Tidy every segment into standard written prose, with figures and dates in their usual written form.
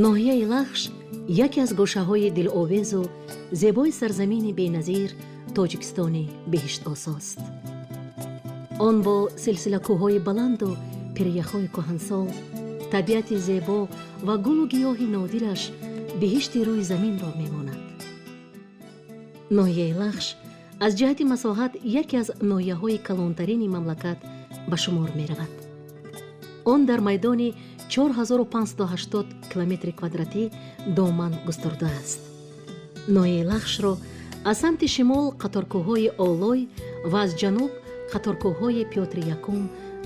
Ноҳияи Лахш яке аз гӯшаҳои диловезу зебои сарзамини беназир Тоҷикистони беҳиштосост. Он бо силсилакӯҳҳои баланду пиряхҳои кӯҳансол, табиати зебо ва гулу гиёҳи нодираш биҳишти рӯи заминро мемонад. Ноҳияи Лахш аз ҷиҳати масоҳат яке аз ноҳияҳои калонтарини мамлакат ба шумор меравад. Он дар майдони 4580 километри квадратӣ доман густурдааст. Ноҳияи Лахшро аз самти шимол қаторкӯҳҳои Олой ва аз ҷануб қаторкӯҳҳои Пётри Якум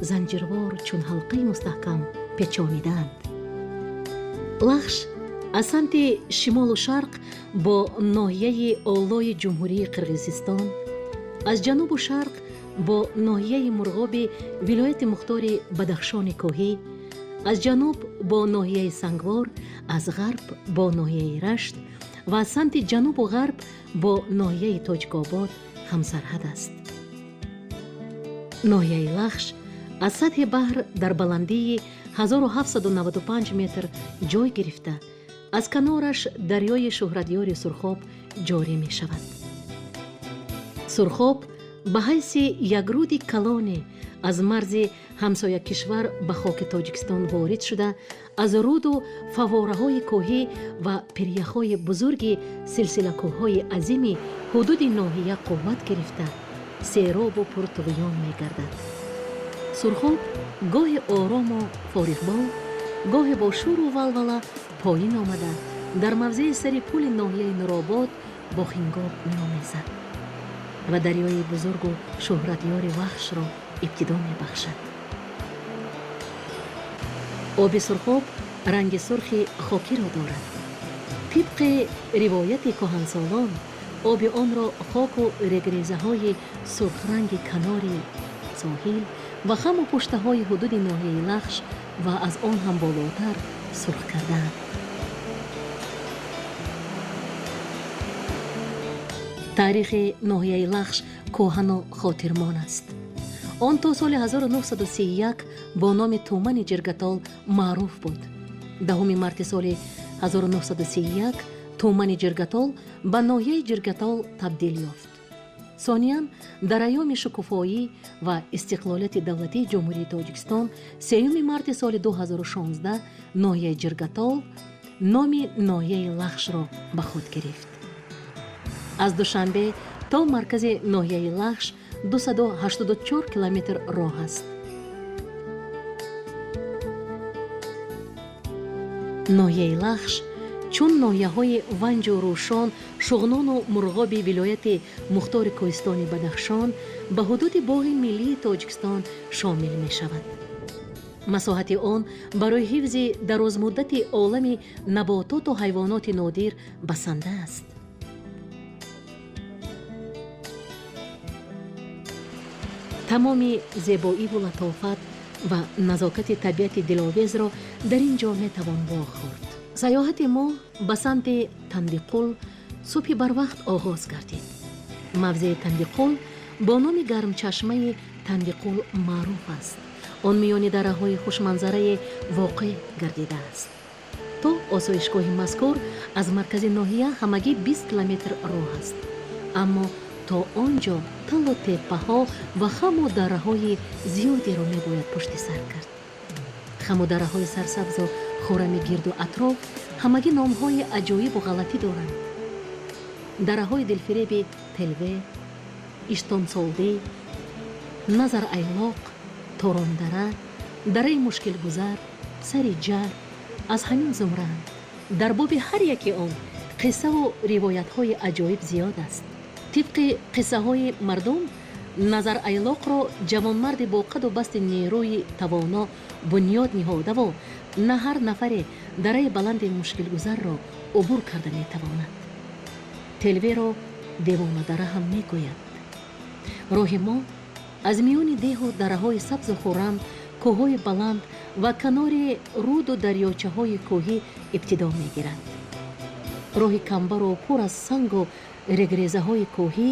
занҷирвор чун ҳалқаи мустаҳкам печонидаанд. Лахш аз самти шимолу шарқ бо ноҳияи Олои Ҷумҳурии Қирғизистон, аз ҷанубу шарқ бо ноҳияи Мурғоби вилояти мухтори Бадахшони кӯҳӣ, аз ҷануб бо ноҳияи Сангвор, аз ғарб бо ноҳияи Рашт ва аз самти ҷанубу ғарб бо ноҳияи Тоҷикобод ҳамсарҳад аст. Ноҳияи Лахш аз сатҳи баҳр дар баландии 1795 метр ҷой гирифта, аз канораш дарёи шӯҳратёри Сурхоб ҷорӣ мешавад. Сурхоб ба ҳайси як руди калоне аз марзи ҳамсоякишвар ба хоки Тоҷикистон ворид шуда, аз руду фаввораҳои кӯҳӣ ва пиряхҳои бузурги силсилакӯҳҳои азими ҳудуди ноҳия қувват гирифта, серобу пуртуғён мегардад. Сурхоб гоҳе орому фориғбол, гоҳе бо шӯру валвала поин омада, дар мавзеи сари пули ноҳияи Нуробод бо Хингоб меомезад ва дарёи бузургу шӯҳратёри Вахшро ибтидо мебахшад. Оби Сурхоб ранги сурхи хокиро дорад. Тибқи ривояти кӯҳансолон, оби онро хоку регрезаҳои сурхранги канори соҳил ва хаму пуштаҳои ҳудуди ноҳияи Лахш ва аз он ҳам болотар сурх кардаанд. Таърихи ноҳияи Лахш кӯҳану хотирмон аст. Он то соли 1931 бо номи Тумани Ҷиргатол маъруф буд. 10 марти соли 1931 Тумани Ҷиргатол ба ноҳияи Ҷиргатол табдил ёфт. Сониян дар айёми шукуфоӣ ва истиқлолияти давлатии Ҷумҳурии Тоҷикистон 3 марти соли 2016 ноҳияи Ҷиргатол номи ноҳияи Лахшро ба худ гирифт. Аз Душанбе то маркази ноҳияи Лахш 284 километр роҳ аст. Ноҳияи Лахш чун ноҳияҳои Ванҷу Рӯшон, Шуғнону Мурғоби вилояти мухтори кӯҳистони Бадахшон ба ҳудуди Боғи миллии Тоҷикистон шомил мешавад. Масоҳати он барои ҳифзи дарозмуддати олами набототу ҳайвоноти нодир басанда аст. Тамоми зебоиву латофат ва назокати табиати диловезро дар ин ҷо метавон вохӯрд. Саёҳати мо ба самти Тандиқул субҳи барвақт оғоз гардид. Мавзеи Тандиқул бо номи гармчашмаи Тандиқул маъруф аст. Он миёни дараҳои хушманзарае воқеъ гардидааст. То осоишгоҳи мазкур аз маркази ноҳия ҳамагӣ 20 километр роҳ аст, аммо то он ҷо талу теппаҳо ва хаму дараҳои зиёдеро мебояд пушти сар кард. Хаму дараҳои сарсабзу хуррами гирду атроф ҳамагӣ номҳои аҷоибу ғалатӣ доранд. Дараҳои дилфиреби Телве, Иштонсолдӣ, Назар Айлоқ, Торондара, дараи Мушкилгузар, Сари Ҷар аз ҳамин зумраанд. Дар боби ҳар яке он қиссаву ривоятҳои аҷоиб зиёд аст. Тибқи қиссаҳои мардум, Назарайлоқро ҷавонмарди бо қаду басти нерӯи тавоно бунёд ниҳодаву на ҳар нафаре дараи баланди мушкилгузарро убур карда метавонад. Телверо девонадара ҳам мегӯяд. Роҳи мо аз миёни деҳу дараҳои сабзу хуррам, кӯҳҳои баланд ва канори руду дарёчаҳои кӯҳӣ ибтидо мегирад. Роҳи камбару пур аз сангу регрезаҳои кӯҳӣ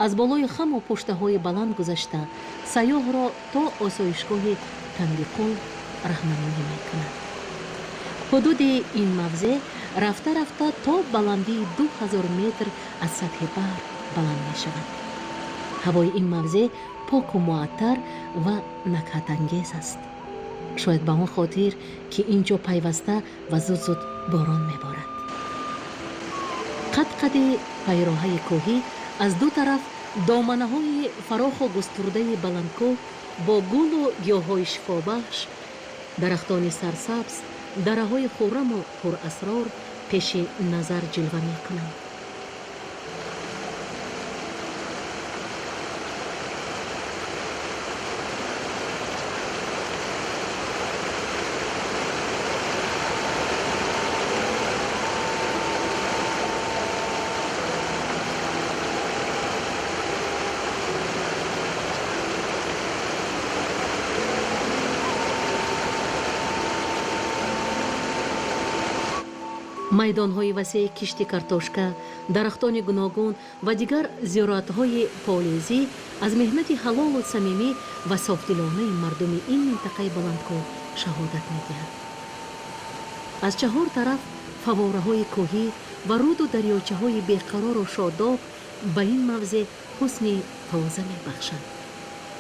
аз болои хаму пуштаҳои баланд гузашта сайёҳро то осоишгоҳи Тандиқул раҳнамоӣ мекунад. Ҳудуди ин мавзеъ рафта-рафта то баландии 2000 метр аз сатҳи баҳр баланд мешавад. Ҳавои ин мавзеъ поку муаттар ва накҳатангез аст. Шояд ба он хотир, ки ин ҷо пайваста ва зуд-зуд борон меборад. Қад-қади пайроҳаи кӯҳӣ аз ду тараф доманаҳои фароху густурдаи баландкӯҳ бо гулу гиёҳҳои шифобахш, дарахтони сарсабз, дараҳои хурраму пурасрор пеши назар ҷилва мекунанд. Майдонҳои васеи кишти картошка, дарахтони гуногун ва дигар зироатҳои полезӣ аз меҳнати ҳалолу самимӣ ва софдилонаи мардуми ин минтақаи баландкӯҳ шаҳодат медиҳад. Аз чаҳор тараф фавораҳои кӯҳӣ ва руду дарёчаҳои беқарору шодоб ба ин мавзеъ ҳусни тоза мебахшанд.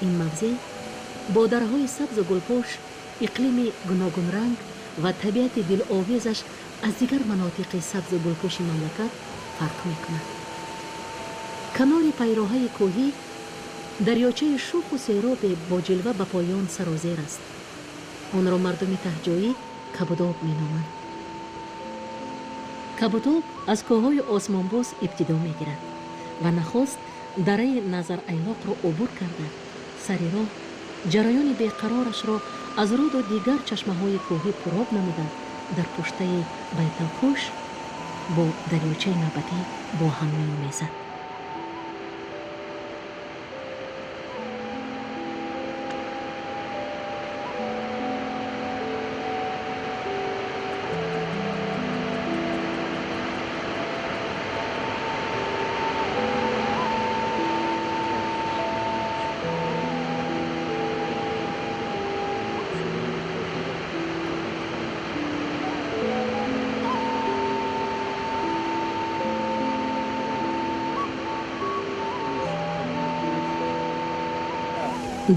Ин мавзеъ бо дараҳои сабзу гулпӯш, иқлими гуногунранг ва табиати диловезаш аз дигар манотиқи сабзу гулпӯши мамлакат фарқ мекунад. Канори пайроҳаи кӯҳӣ дарёчаи шӯху серобе бо ҷилва ба поён сарозер аст. Онро мардуми таҳҷоӣ Кабудоб меноманд. Кабудоб аз кӯҳҳои осмонбоз ибтидо мегирад ва нахост дараи Назарайлоқро убур карда, сари роҳ ҷараёни беқарорашро аз руду дигар чашмаҳои кӯҳӣ пуроб намуда, дар пуштаи Байталкӯш бо дарёчаи навбатӣ бо ҳам меомезад.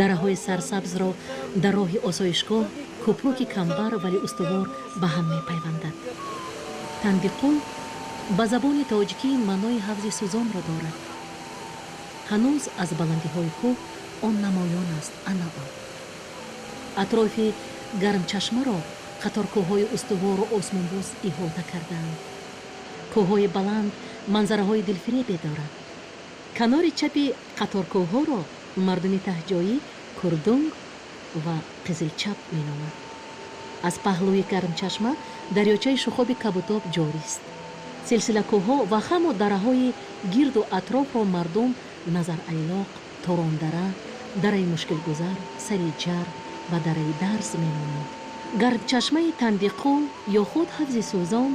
Дараҳои сарсабзро дар роҳи осоишгоҳ кӯпруки камбар вале устувор ба ҳам мепайвандад. Тандиқул ба забони тоҷикӣ маънои ҳавзи сӯзонро дорад. Ҳанӯз аз баландиҳои кӯҳ он намоён аст, ана он. Атрофи гармчашмаро қаторкӯҳҳои устувору осмонбоз иҳота кардаанд. Кӯҳҳои баланд манзараҳои дилфиребе доранд. Канори чапи қаторкӯҳҳоро мардуми таҳҷоӣ Курдунг ва Қизилчап меноманд. Аз паҳлӯи гармчашма дарёчаи шухоби Кабудоб ҷорист. Силсилакӯҳҳо ва хаму дараҳои гирду атрофро мардум Назарайлоқ, Торондара, дараи мушкилгузар, Сари Ҷар ва дараи Дарз меноманд. Гармчашмаи Тандиқул ё худ ҳавзи сӯзон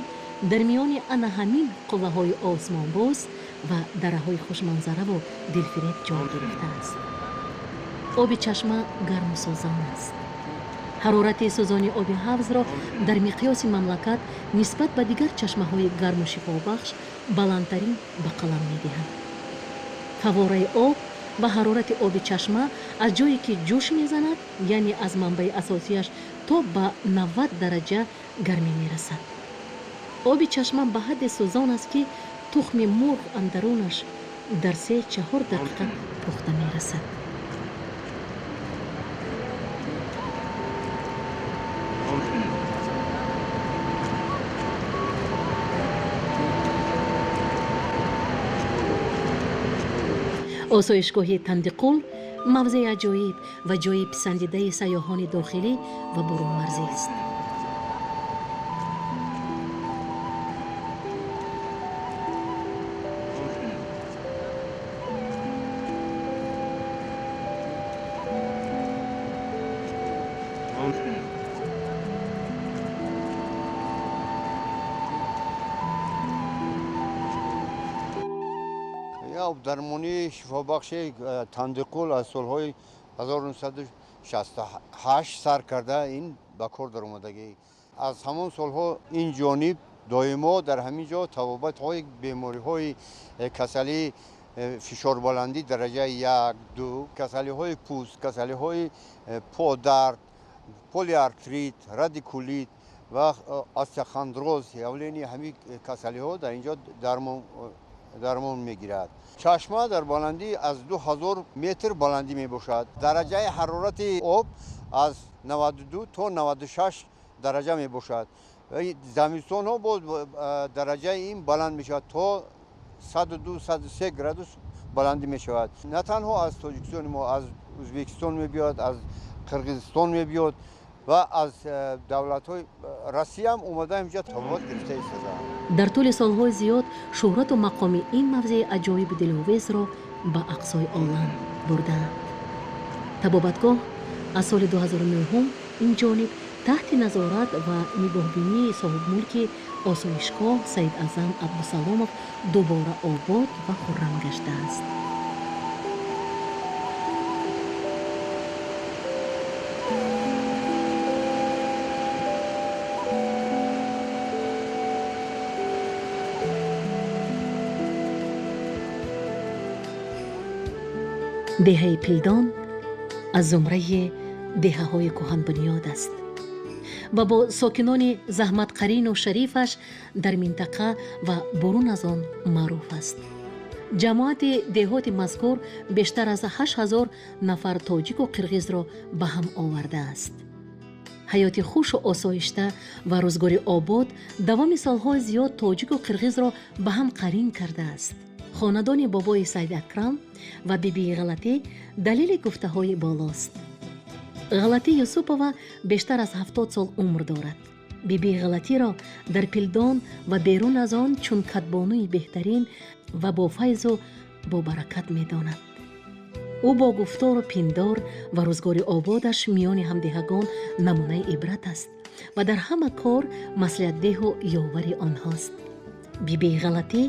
дар миёни ана ҳамин қуллаҳои осмонбоз ва дараҳои хушманзараву дилфиреб ҷой гирифтааст. Оби чашма гарму сӯзон аст. Ҳарорати сӯзони оби ҳавзро дар миқёси мамлакат нисбат ба дигар чашмаҳои гарму шифобахш баландтарин ба қалам медиҳанд. Фавораи об ва ҳарорати оби чашма аз ҷое ки ҷӯш мезанад, яъне аз манбаи асосияш то ба 90 дараҷа гармӣ мерасад. Оби чашма ба ҳадде сӯзон аст, ки тухми мурғ андарунаш дар 3-4 дақиқа пухта мерасад. Осоишгоҳи Тандиқул Мавзеи аҷоиб ва ҷойи писандидаи сайёҳони дохилӣ ва бурунмарзӣ аст. Обдармонии шифобахши Тандиқул аз солҳои 1968 сар карда ин ба кор даромадагӣ. Аз ҳамон солҳо ин ҷониб доимо дар ҳамин ҷо табобатҳои бемориҳои касалии фишорбаландӣ дараҷаи 1, 2, касалиҳои пӯст, касалиҳои подард, полиартрит, радикулит ва остеохондроз, явлени ҳамин касалиҳо дар ин ҷо дармон мегирад. Чашма дар баландӣ аз 2000 метр баландӣ мебошад. Дараҷаи ҳарорати об аз 92 то 96 дараҷа мебошад. Замистонҳо боз дараҷаи ин баланд мешавад то 102-103 градус баландӣ мешавад. На танҳо аз Тоҷикистони мо, аз Ӯзбекистон мебиёд, аз Қирғизистон мебиёд ва аз давлатҳои Россия ҳам омада инҷо табобат гирифта истодаанд. Дар тӯли солҳои зиёд шӯҳрату мақоми ин мавзеи аҷоиби диловезро ба ақсои олам бурдаанд. Табобатгоҳ аз соли 2009 ин ҷониб таҳти назорат ва нигоҳбинии соҳибмулки осоишгоҳ Саид Аъзам Абдусаломов дубора обод ва хуррам гаштааст. Деҳаи Пилдон аз зумраи деҳаҳои кӯҳанбунёд аст ва бо сокинони заҳматқарину шарифаш дар минтақа ва бурун аз он маъруф аст. Ҷамоати деҳоти мазкур бештар аз 8000 нафар тоҷику қирғизро ба ҳам овардааст. Ҳаёти хушу осоишта ва рӯзгори обод давоми солҳои зиёд тоҷику қирғизро ба ҳам қарин кардааст. Хонадони бобои Саид Акрам ва бибии Ғалатӣ далели гуфтаҳои болост. Ғалатӣ Юсупова бештар аз 70 сол умр дорад. Бибии Ғалатиро дар Пилдон ва берун аз он чун кадбонуи беҳтарин ва бо файзу бобаракат медонад. Ӯ бо гуфтору пиндор ва рӯзгори ободаш миёни ҳамдиҳагон намунаи ибрат аст ва дар ҳама кор маслиҳатдеҳу ёвари онҳост. Бибии Ғалатӣ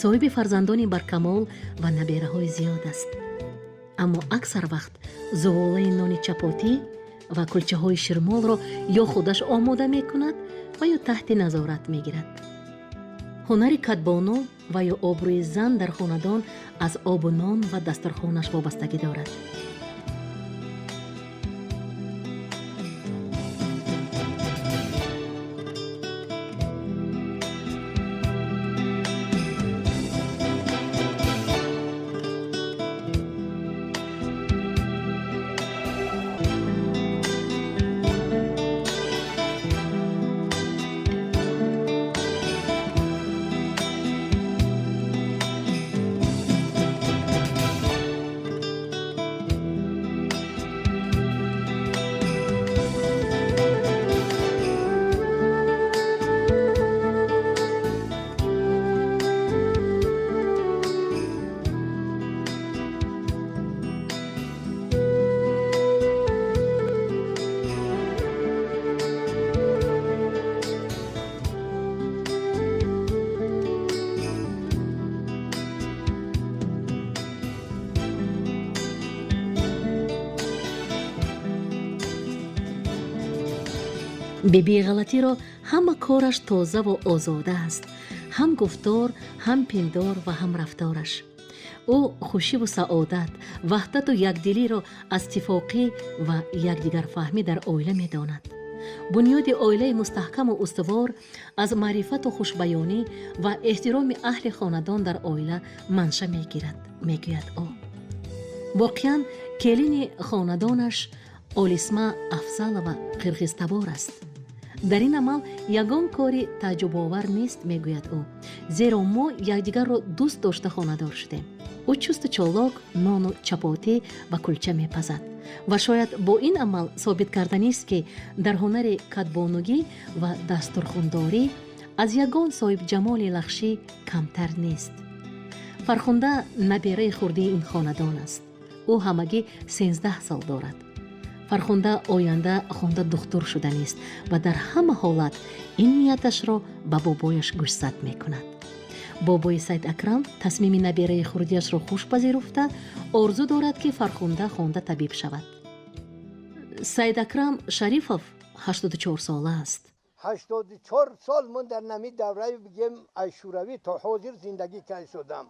соҳиби фарзандони баркамол ва набераҳои зиёд аст. Аммо аксар вақт зуволаи нони чапотӣ ва кулчаҳои ширмолро ё худаш омода мекунад ва ё таҳти назорат мегирад. Ҳунари кадбону ва ё обрӯи зан дар хонадон аз обу нон ва дастархонаш вобастагӣ дорад. Бибии Ғалатиро ҳама кораш тозаву озода аст, ҳам гуфтор, ҳам пиндор ва ҳам рафтораш. Ӯ хушиву саодат, ваҳдату якдилиро аз тифоқӣ ва якдигарфаҳмӣ дар оила медонад. Бунёди оилаи мустаҳкаму устувор аз маърифату хушбаёнӣ ва эҳтироми аҳли хонадон дар оила манша мегирад, мегӯяд ӯ. Воқеан, келини хонадонаш Олисма Афзалова қирғизтабор аст. Дар ин амал ягон кори тааҷҷубовар нест, мегӯяд ӯ, зеро мо якдигарро дӯст дошта хонадор шудем. Ӯ чусту чолок, нону чапотӣ ва кулча мепазад ва шояд бо ин амал собит карданист, ки дар ҳунари кадбонугӣ ва дастурхундорӣ аз ягон соҳибҷамоли лахшӣ камтар нест. Фархунда набераи хурдии ин хонадон аст. Ӯ ҳамагӣ 13 сол дорад. Фархунда оянда хонда духтур шуданист ва дар ҳама ҳолат ин нияташро ба бобояш гӯшзад мекунад. Бобои Сайд Акрам тасмими набераи хурдиашро хуш пазируфта, орзу дорад, ки Фархунда хонда табиб шавад. Сайд Акрам Шарифов 84 сола аст. 84 сол ман дар нами давраи, бигем, аз Шӯравӣ то ҳозир зиндагӣ кардам.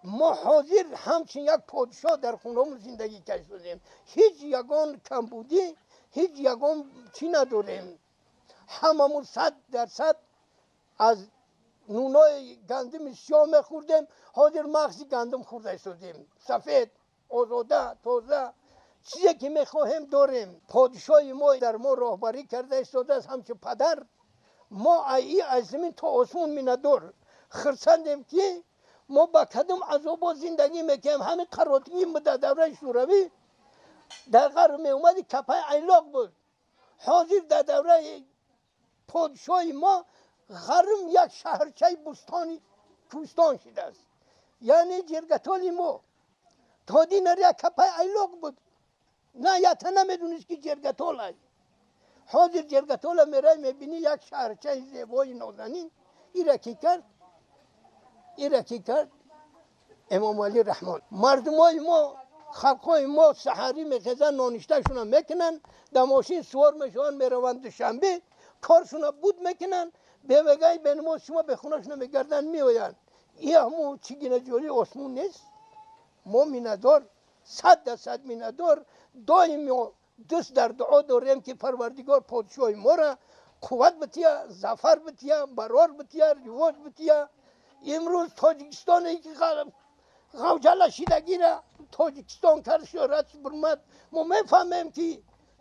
Мо ҳозир ҳамчун як подшоҳ дар хонамон зиндагӣ кардем. Ҳеҷ ягон камбудӣ, ҳеҷ ягон чӣ надорем. Ҳамамон 100% аз нунои гандими сиёҳ мехӯрдем, ҳозир мағзи гандум хӯрда истодем, сафед, озода, тоза. Чизе ки мехоҳем, дорем. Подшоҳи мо дар мо роҳбарӣ карда истодааст ҳамчун падар. Мо аз замин то осмон миннатдор, хурсандем, ки мо ба кадом азобо зиндагӣ мекунем. Ҳамин қаротигӣ дар давраи Шӯравӣ дар ғарб меомади, капаи айлоқ буд. Ҳозир дар давраи подшоҳи мо ғарм як шаҳрчаи бӯстони кӯҳистон шудааст, яъне Ҷиргатоли мо то динар як капаи айлоқ буд, на ята намедонист, ки Ҷиргатол аст. Ҳозир Ҷиргатола мерай, мебинӣ, як шаҳрчаи зебои нозанин. Ира ки кард? Ира ки кард? Эмомалӣ Раҳмон. Мардумои мо, халқҳои мо саҳарӣ мехезанд, ноништашона мекунанд, дар мошин сувор мешаванд, мераванд Душанбе, коршона буд мекунанд, бевегаи бенамоз шумо бехонашона мегарданд, меоянд. И ҳамун чӣ гина ҷоли осмон нест. Мо миннатдор, 100% миннатдор. Доим дӯст дар дуо дорем, ки Парвардигор подшоҳи моро қувват бития, зафар бития, барор бития, ривоҷ бития. Имрӯз Тоҷикистоне ки ғавҷала шидагира Тоҷикистон кард, шӯҳрат бурмад. Мо мефаҳмем, ки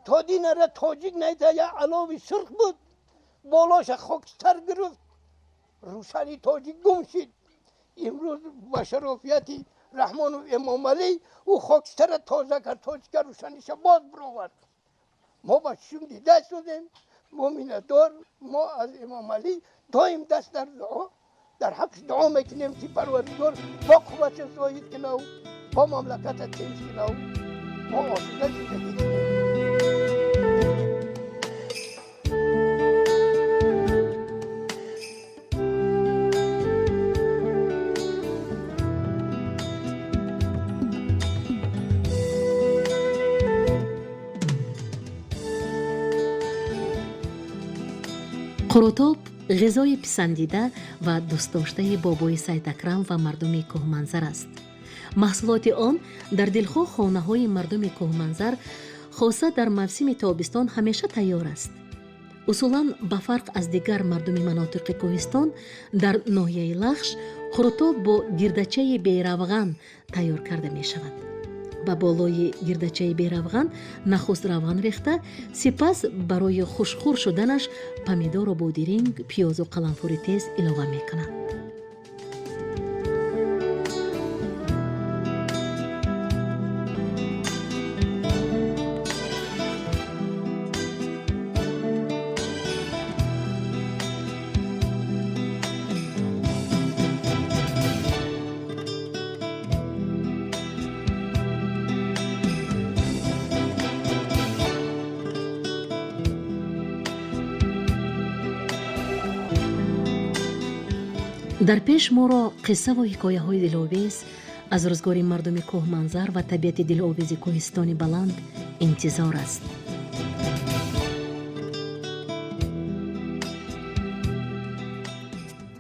то динара тоҷик найта як алови сурх буд, болоша хокистар гирифт, рӯшани тоҷик гум шид. Имрӯз ба шарофияти Раҳмонов Эмомалӣ ӯ хокистара тоза кард, тоҷика рӯшаниша боз бировард. Мо ба чишм дида истодем. Мо миннатдор. Мо аз Эмомалӣ доим даст дар дуо, дар ҳаққш дуо мекунем, ки Парвардигор бо қувватша зоҳид кунав, бо мамлаката тинҷ кунав, мо осуда зиндагӣ кунем. Қурутоб ғизои писандида ва дӯстдоштаи бобои Сайд Акрам ва мардуми кӯҳманзар аст. Маҳсулоти он дар дилхоҳ хонаҳои мардуми кӯҳманзар, хоса дар мавсими тобистон, ҳамеша тайёр аст. Усулан, ба фарқ аз дигар мардуми манотиқи кӯҳистон, дар ноҳияи Лахш қурутоб бо гирдачаи беравған тайёр карда мешавад. Ба болои гирдачаи беравған нахуст равған рехта, сипас барои хушхӯр шуданаш помидору бодиринг, пиёзу қаламфури тез илова мекунанд. Дар пеш моро қиссаву ҳикояҳои диловез аз рӯзгори мардуми кӯҳманзар ва табиати диловези кӯҳистони баланд интизор аст.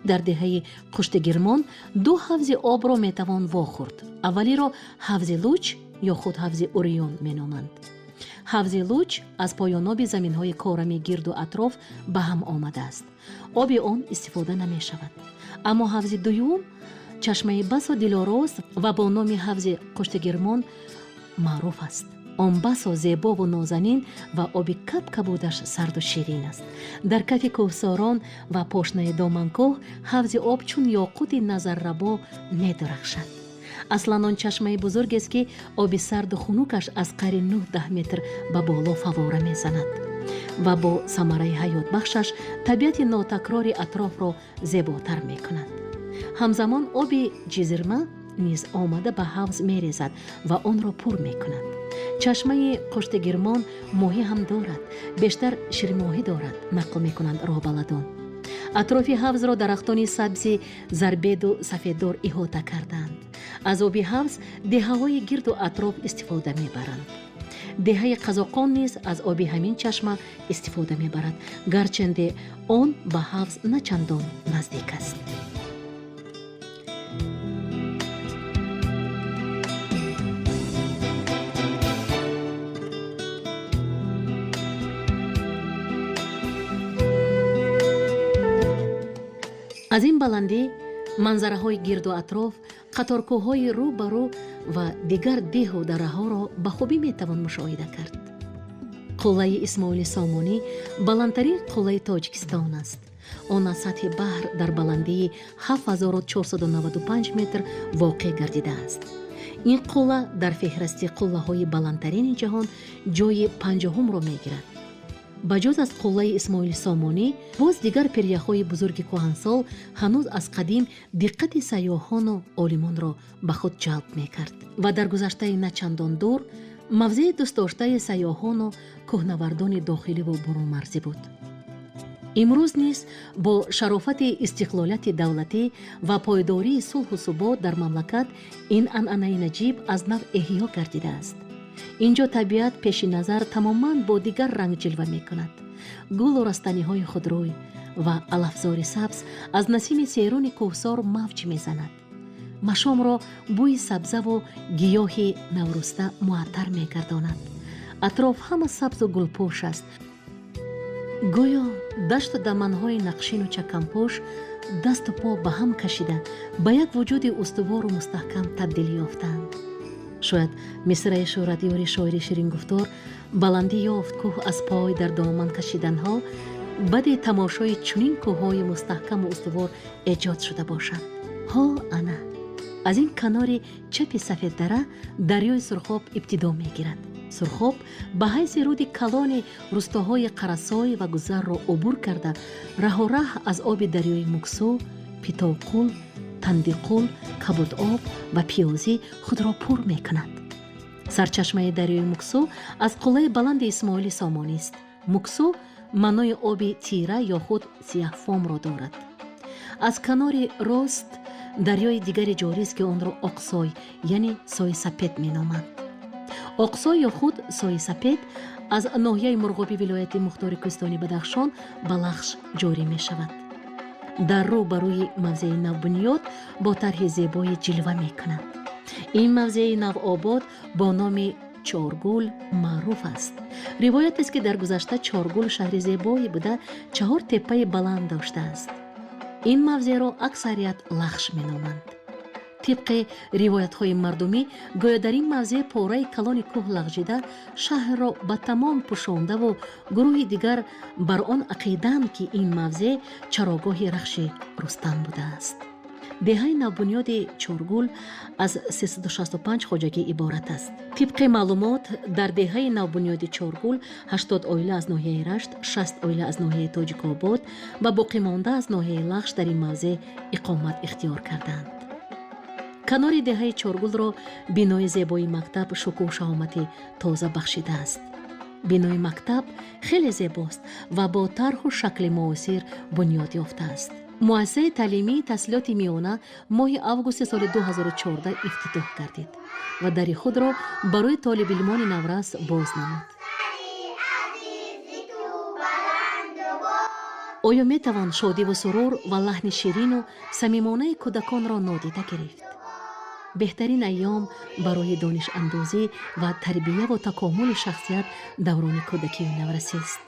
Дар деҳаи Қуштигирмон ду ҳавзи обро метавон вохӯрд. Аввалиро ҳавзи Луч ё худ ҳавзи Уриён меноманд. Ҳавзи Луч аз поёноби заминҳои корами гирду атроф ба ҳам омадааст. Оби он истифода намешавад. Аммо ҳавзи дуюм чашмаи басо дилорост ва бо номи ҳавзи Қуштигирмон маъруф аст. Он басо зебову нозанин ва оби кабкабудаш сарду ширин аст. Дар кафи кӯҳсорон ва пошнаи доманкӯҳ ҳавзи об чун ёқути назаррабо медурахшад. Аслан он чашмаи бузургест, ки оби сарду хунукаш аз қари 9-10 метр ба боло фаввора мезанад ва бо самараи ҳаётбахшаш табиати нотакрори атрофро зеботар мекунад. Ҳамзамон оби Ҷизирма низ омада ба ҳавз мерезад ва онро пур мекунад. Чашмаи Қуштигирмон моҳӣ ҳам дорад, бештар ширмоҳӣ дорад, нақл мекунанд роҳбаладон. Атрофи ҳавзро дарахтони сабзи зарбеду сафеддор иҳота кардаанд. Аз оби ҳавз деҳаҳои гирду атроф истифода мебаранд. Деҳаи Қазоқон низ аз оби ҳамин чашма истифода мебарад, гарчанде он ба ҳавз на чандон наздик аст. Аз ин баландӣ манзараҳои гирду атроф, қаторкӯҳҳои рӯ ба рӯ ва дигар деҳу дараҳоро ба хубӣ метавон мушоҳида кард. Қуллаи Исмоили Сомонӣ баландтарин қуллаи Тоҷикистон аст. Он аз сатҳи баҳр дар баландии 7495 метр воқеъ гардидааст. Ин қулла дар феҳрасти қуллаҳои баландтарини ҷаҳон ҷойи 50-умро мегирад. Ба ҷуз аз қуллаи Исмоили Сомонӣ, боз дигар пиряхҳои бузурги кӯҳансол ҳанӯз аз қадим диққати сайёҳону олимонро ба худ ҷалб мекард ва дар гузаштаи на чандон дур мавзеи дӯстдоштаи сайёҳону кӯҳнавардони дохиливу бурунмарзӣ буд. Имрӯз низ бо шарофати истиқлолияти давлатӣ ва пойдории сулҳу субот дар мамлакат ин анъанаи наҷиб аз нав эҳё гардидааст. Инҷо табиат пеши назар тамоман бо дигар ранг ҷилва мекунад. Гулу растаниҳои худрӯй ва алафзори сабз аз насими серуни кӯҳсор мавҷ мезанад. Машомро бӯи сабзаву гиёҳи наврӯста муаттар мегардонад. Атроф ҳама сабзу гулпӯш аст. Гӯё дашту даманҳои нақшину чакампӯш дасту по ба ҳам кашида ба як вуҷуди устувору мустаҳкам табдил ёфтаанд. Шояд мисраи шӯҳратёри шоири ширингуфтор «Баландӣ ёфт кӯҳ аз пой дар доман кашиданҳо» баъди тамошои чунин кӯҳҳои мустаҳкаму устувор эҷод шуда бошад. Ҳо ана аз ин канори чапи Сафеддара дарёи Сурхоб ибтидо мегирад. Сурхоб ба ҳайси руди калони рустоҳои Қарасой ва Гузарро убур карда, раҳораҳ аз оби дарёи Муксу, Питовқул, Тандиқул, Кабудоб ва Пиёзӣ худро пур мекунад. Сарчашмаи дарёи Муксу аз қуллаи баланди Исмоили Сомонист. Муксу маънои оби тира ё худ сияҳфомро дорад. Аз канори рост дарёи дигаре ҷорист, ки онро Оқсой, яъне сои сапед меноманд. Оқсой ё худ сои сапед аз ноҳияи Мурғоби вилояти мухтори кӯҳистони Бадахшон ба Лахш ҷорӣ мешавад. Дар рӯ ба рӯи мавзеи навбунёд бо тарҳи зебои ҷилва мекунад. Ин мавзеи навобод бо номи Чоргул маъруф аст. Ривоят аст, ки дар гузашта Чоргул шаҳри зебое буда, чаҳор теппаи баланд доштааст. Ин мавзеъро аксарият Лахш меноманд. Тибқи ривоятҳои мардумӣ, гӯё дар ин мавзеъ пораи калони кӯҳ лағжида шаҳрро ба тамом пӯшондаву гурӯҳи дигар бар он ақидаанд, ки ин мавзеъ чарогоҳи Рахши Рустам будааст. Деҳаи навбунёди Чоргул аз 365 хоҷагӣ иборат аст. Тибқи маълумот, дар деҳаи навбунёди Чоргул 80 оила аз ноҳияи Рашт, 60 оила аз ноҳияи Тоҷикобод ва боқимонда аз ноҳияи Лахш дар ин мавзеъ иқомат ихтиёр карданд. Канори деҳаи Чоргулро бинои зебои мактаб шукӯҳу шаҳомати тоза бахшидааст. Бинои мактаб хеле зебост ва бо тарҳу шакли муосир бунёд ёфтааст. Муассисаи таълимии таҳсилоти миёна моҳи августи соли 2014 ифтитоҳ гардид ва дари худро барои толибилмони наврас боз намуд. Оё метавон шодиву сурур ва лаҳни ширину самимонаи кӯдаконро нодида гирифт? Беҳтарин айём барои донишандозӣ ва тарбияву такомули шахсият даврони кӯдакию наврасист.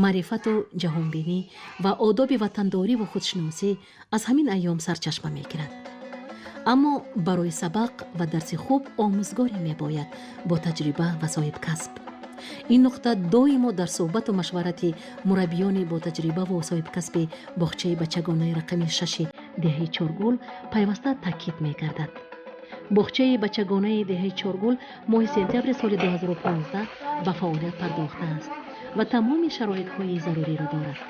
Маърифату ҷаҳонбинӣ ва одоби ватандориву худшиносӣ аз ҳамин айём сарчашма мегирад. Аммо барои сабақ ва дарси хуб омӯзгоре мебояд бо таҷриба ва соҳибкасб. Ин нуқта доимо дар суҳбату машварати мураббиёни ботаҷрибаву соҳибкасби боғчаи бачагонаи рақами шаши деҳаи Чоргул пайваста таъкид мегардад. Боғчаи бачагонаи деҳаи Чоргул моҳи сентябри соли 2015 ба фаъолият пардохтааст ва тамоми шароитҳои заруриро дорад.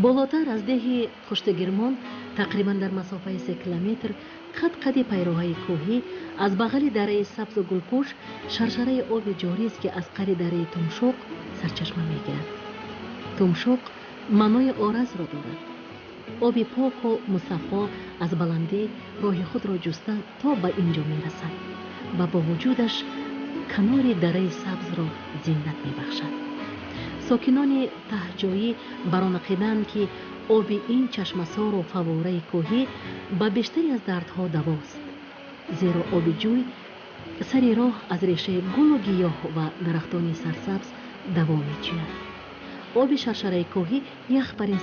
Болотар аз деҳи Хуштагирмон тақрибан дар масофаи 3 километр қад-қади пайроҳаи кӯҳӣ аз бағали дараи сабзу гулпӯш шаршараи оби ҷорист, ки аз қари дараи Тумшоқ сарчашма мегирад. Тумшоқ маънои оразро дорад. Оби поку мусаффо аз баландӣ роҳи худро ҷуста то ба ин ҷо мерасад ва бо вуҷудаш канори дараи сабзро зинат мебахшад. Сокинони таҳҷоӣ бар он ақиданд, ки оби ин чашмасору фаввораи кӯҳӣ ба бештари аз дардҳо давост, зеро оби ҷӯй сари роҳ аз решаи гулу гиёҳ ва дарахтони сарсабз даво мечиёд. Оби шаршараи кӯҳӣ ях бар ин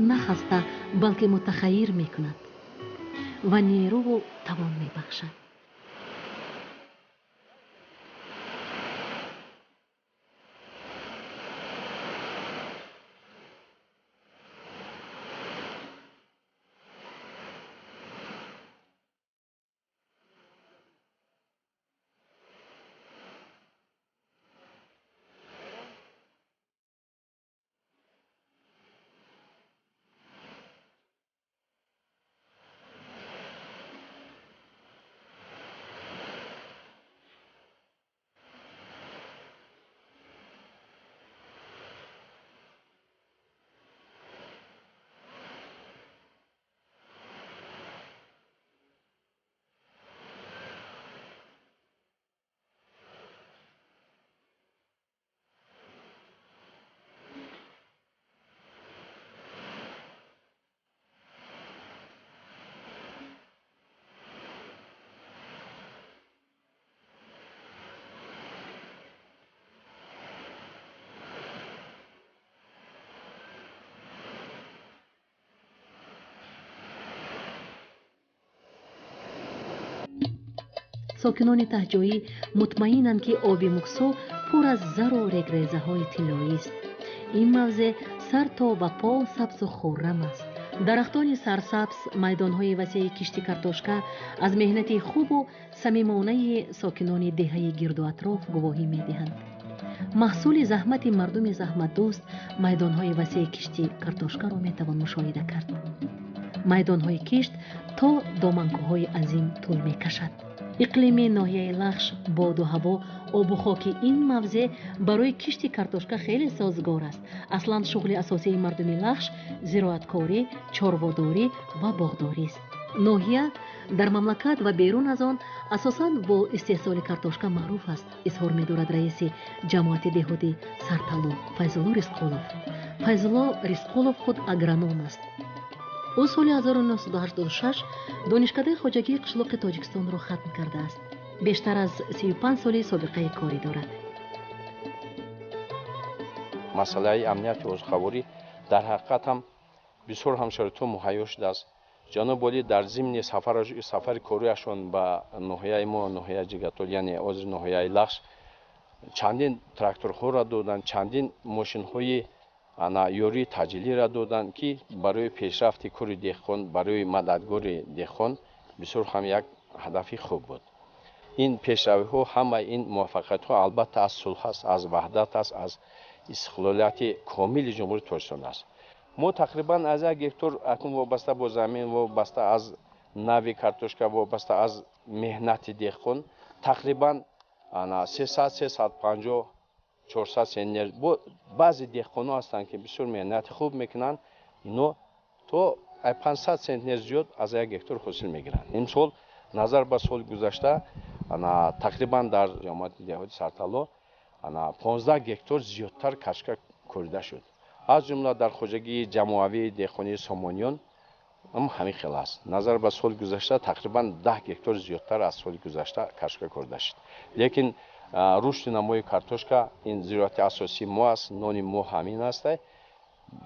на хаста, балки мутахайир мекунад ва нерӯву тавон мебахшад. Сокинони таҳҷоӣ мутмаинанд, ки оби Муксо пур аз зару регрезаҳои тиллоист. Ин мавзеъ сар то ба по сабзу хуррам аст. Дарахтони сарсабз, майдонҳои васеи кишти картошка аз меҳнати хубу самимонаи сокинони деҳаи гирду атроф гувоҳӣ медиҳанд. Маҳсули заҳмати мардуми заҳматдӯст майдонҳои васеи кишти картошкаро метавон мушоҳида кард. Майдонҳои кишт то доманкӯҳҳои азим тӯл мекашад. Иқлими ноҳияи Лахш, боду ҳаво, обу хоки ин мавзеъ барои кишти картошка хеле созгор аст. Аслан шуғли асосии мардуми Лахш зироаткорӣ, чорводорӣ ва боғдорист. Ноҳия дар мамлакат ва берун аз он асосан бо истеҳсоли картошка маъруф аст, изҳор медорад раиси ҷамоати деҳоти Сартало Файзулло Рисқулов. Файзулло Рисқулов худ агроном аст. Ӯ соли 1986 Донишкадаи хоҷагии қишлоқи Тоҷикистонро хатм кардааст. Бештар аз 35 соли собиқаи корӣ дорад. Масъалаи амнияти озуқаворӣ дар ҳақиқат ҳам бисёр ҳам шароитҳо муҳайё шудааст. Ҷаноби олӣ дар зимни сафари кориашон ба ноҳияи мо, ноҳияи Ҷигатол, яъне ҳозир ноҳияи Лахш, чандин тракторҳоро доданд, чандин мошинҳои ёрии таъҷилиро доданд, ки барои пешрафти кори деҳқон, барои мададгори деҳқон бисёр ҳам як ҳадафи хуб буд. Ин пешравиҳо, ҳамаи ин муваффақиятҳо албатта аз сулҳ аст, аз ваҳдат аст, аз истиқлолияти комили Ҷумҳурии Тоҷикистон аст. Мо тақрибан аз як гектор акнун вобаста бо замин, вобаста аз нави картошка, вобаста аз меҳнати деҳқон тақрибан 300, 350, 400 центнер. Баъзе деҳқонҳо ҳастанд, ки бисёр меҳнати хуб мекунанд, ино то 500 центнер зиёд аз як гектор ҳосил мегиранд. Имсол назар ба соли гузашта тақрибан дар ҷамоати деҳоти Сартало 15 гектор зиёдтар картошка корида шуд. Аз ҷумла дар хоҷагии ҷамоавии деҳқонии Сомониён ҳам ҳамин хел аст. Назар ба соли гузашта тақрибан 10 гектор зиёдтар аз соли гузашта картошка корида шуд. Лекин рушди намои картошка ин зироати асосии мо аст, нони мо ҳамин аст.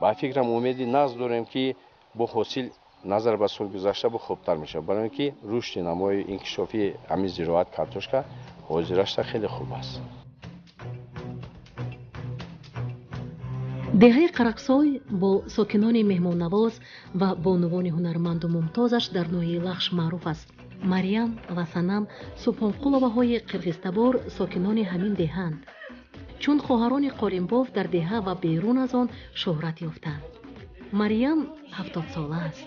Ба фикрам, умеди нағз дорем, ки бо ҳосил назар ба соли гузашта бо хубтар мешавад, барои ин ки рушди намои инкишофии ҳамин зироат картошка ҳозирашта хеле хуб аст. Деҳаи Қарақсой бо сокинони меҳмоннавоз ва бонувони ҳунарманду мумтозаш дар ноҳияи Лахш маъруф аст. Марьям ва Санам Субҳонқуловаҳои қирғизтабор сокинони ҳамин деҳаанд. Чун хоҳарони қолинбоф дар деҳа ва берун аз он шӯҳрат ёфтанд. Марьям 70сола аст,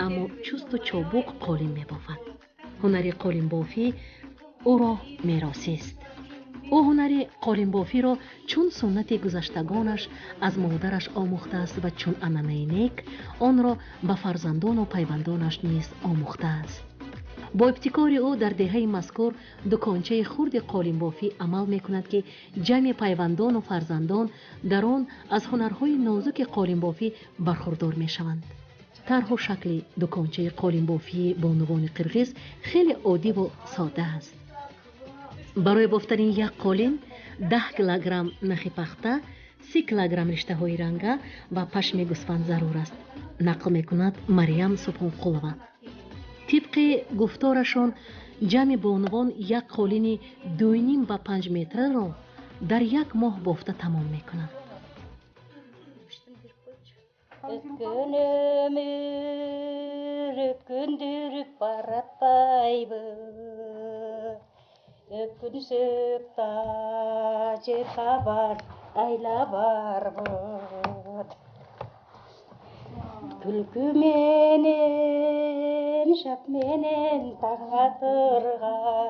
аммо чусту чобук қолин мебофад. Ҳунари қолинбофӣ ӯро меросист. Ӯ ҳунари қолинбофиро чун суннати гузаштагонаш аз модараш омӯхтааст ва чун анъанаи нек онро ба фарзандону пайвандонаш низ омӯхтааст. Бо ибтикори ӯ дар деҳаи мазкур дукончаи хурди қолинбофӣ амал мекунад, ки ҷамъи пайвандону фарзандон дар он аз ҳунарҳои нозуки қолинбофӣ бархурдор мешаванд. Тарҳу шакли дукончаи қолинбофии бонувони қирғиз хеле оддиву сода аст. Барои бофтани як қолин 10 килограмм нахи пахта, 30 килограмм риштаҳои ранга ва пашми гӯсфанд зарур аст, нақл мекунад Марьям Субҳонқулова. Тибқи гуфторашон, ҷамъи бонувон як қолини 2,5 ба 5 метраро дар як моҳ бофта тамом мекунанд. Өткөн өмүр өткөндүрүп баратпайбы, өкүнсөк да же кабар айла барбыт. Күлкү менен шап менен таң атырган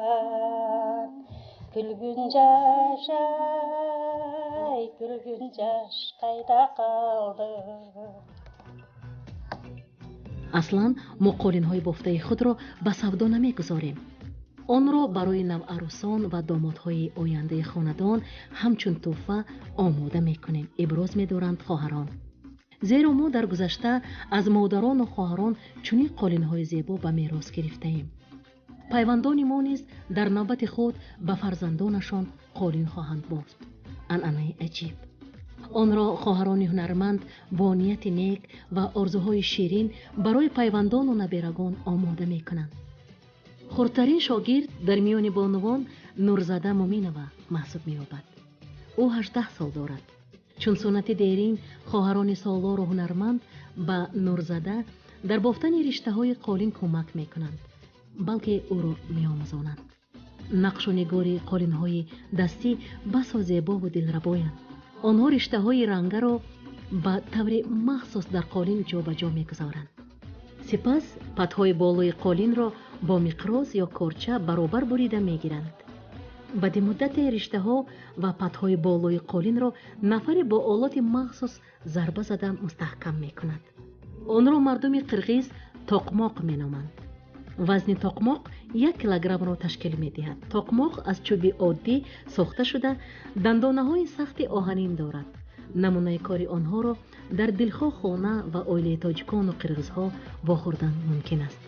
күлгүн жаш, ай, күлгүн жаш кайда калды? Аслан мо қолинҳои бофтаи худро ба савдо намегузорем. Онро барои навъарусон ва домодҳои ояндаи хонадон ҳамчун тӯҳфа омода мекунем, иброз медоранд хоҳарон. Зеро мо дар гузашта аз модарону хоҳарон чунин қолинҳои зебо ба мерос гирифтаем. Пайвандони мо низ дар навбати худ ба фарзандонашон қолин хоҳанд бофт. Анъанаи аҷиб. Онро хоҳарони ҳунарманд бо нияти нек ва орзуҳои ширин барои пайвандону наберагон омода мекунанд. Хурдтарин шогирд дар миёни бонувон Нурзада Муминова маҳсуб меёбад. Ӯ 18 сол дорад. Чун суннати дерин, хоҳарони солору ҳунарманд ба Нурзада дар бофтани риштаҳои қолин кӯмак мекунанд, балки ӯро меомӯзонанд. Нақшу нигори қолинҳои дастӣ басо зебову дилрабоянд. Онҳо риштаҳои рангаро ба таври махсус дар қолин ҷобаҷо мегузоранд. Сипас патҳои болои қолинро бо миқроз ё корча баробар бурида мегиранд. Баъди муддате риштаҳо ва патҳои болои қолинро нафаре бо олоти махсус зарба зада мустаҳкам мекунад. Онро мардуми қирғиз тоқмоқ меноманд. Вазни тоқмоқ 1 килограммро ташкил медиҳад. Тоқмоқ аз чӯби оддӣ сохта шуда, дандонаҳои сахти оҳанин дорад. Намунаи кори онҳоро Дар дилхоҳ хона ва оилаи тоҷикону қирғизҳо вохӯрдан мумкин аст.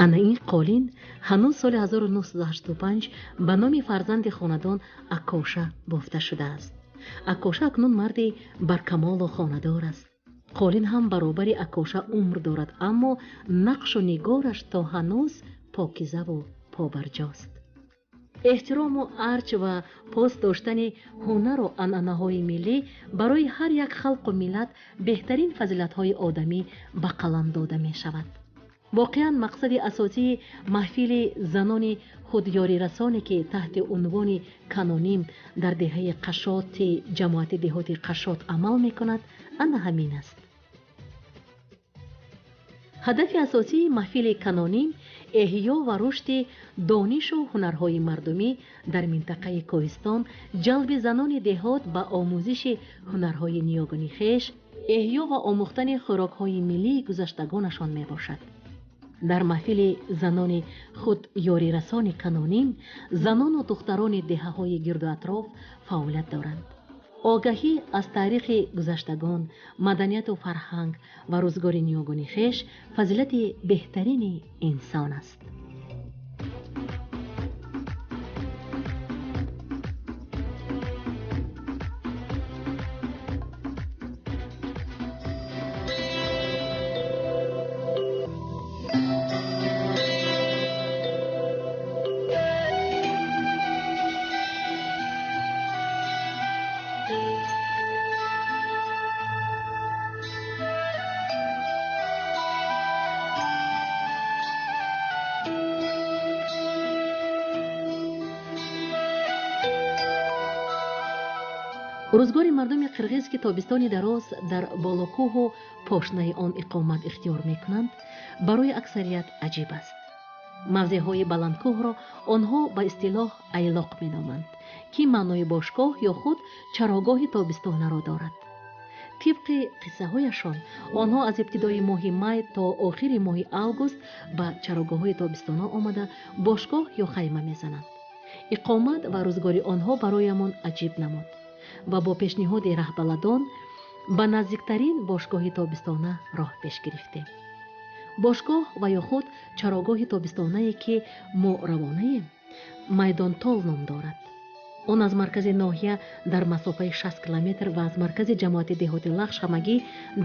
Ана ин қолин ҳанӯз соли 1985 ба номи фарзанди хонадон Акоша бофта шудааст. Акоша акнун марди баркамолу хонадор аст. Қолин ҳам баробари Акоша умр дорад, аммо нақшу нигораш то ҳанӯз покизаву побарҷост. Эҳтирому арҷ ва пос доштани ҳунару анъанаҳои миллӣ барои ҳар як халқу миллат беҳтарин фазилатҳои одамӣ ба қалам дода мешавад. Воқеан, мақсади асосии маҳфили занони худёрирасоне, ки таҳти унвони Каноним дар деҳаи Қашоти ҷамоати деҳоти Қашот амал мекунад, ана ҳамин аст. Ҳадафи асосии маҳфили Каноним эҳё ва рушди донишу ҳунарҳои мардумӣ дар минтақаи Кӯҳистон, ҷалби занони деҳот ба омӯзиши ҳунарҳои ниёгони хеш, эҳё ва омӯхтани хӯрокҳои миллии гузаштагонашон мебошад. Дар маҳфили занони худ ёрирасони Каноним занону духтарони деҳаҳои гирду атроф фаъолият доранд. Огаҳӣ аз таърихи гузаштагон, маданияту фарҳанг ва рӯзгори ниёгони хеш фазилати беҳтарини инсон аст. Рӯзгори мардуми қирғиз, ки тобистони дароз дар болокӯҳу пошнаи он иқомат ихтиёр мекунанд, барои аксарият аҷиб аст. Мавзеъҳои баландкӯҳро онҳо ба истилоҳ айлоқ меноманд, ки маънои бошгоҳ ё худ чарогоҳи тобистонаро дорад. Тибқи қиссаҳояшон, онҳо аз ибтидои моҳи май то охири моҳи август ба чарогоҳҳои тобистона омада, бошгоҳ ё хайма мезананд. Иқомат ва рӯзгори онҳо бароямон аҷиб намуд ва бо пешниҳоди раҳбаладон ба наздиктарин бошгоҳи тобистона роҳ пеш гирифтем. Бошгоҳ ва ё худ чарогоҳи тобистонае, ки мо равонаем, Майдонтол ном дорад. Он аз маркази ноҳия дар масофаи 6 километр ва аз маркази ҷамоати деҳоти Лахш ҳамагӣ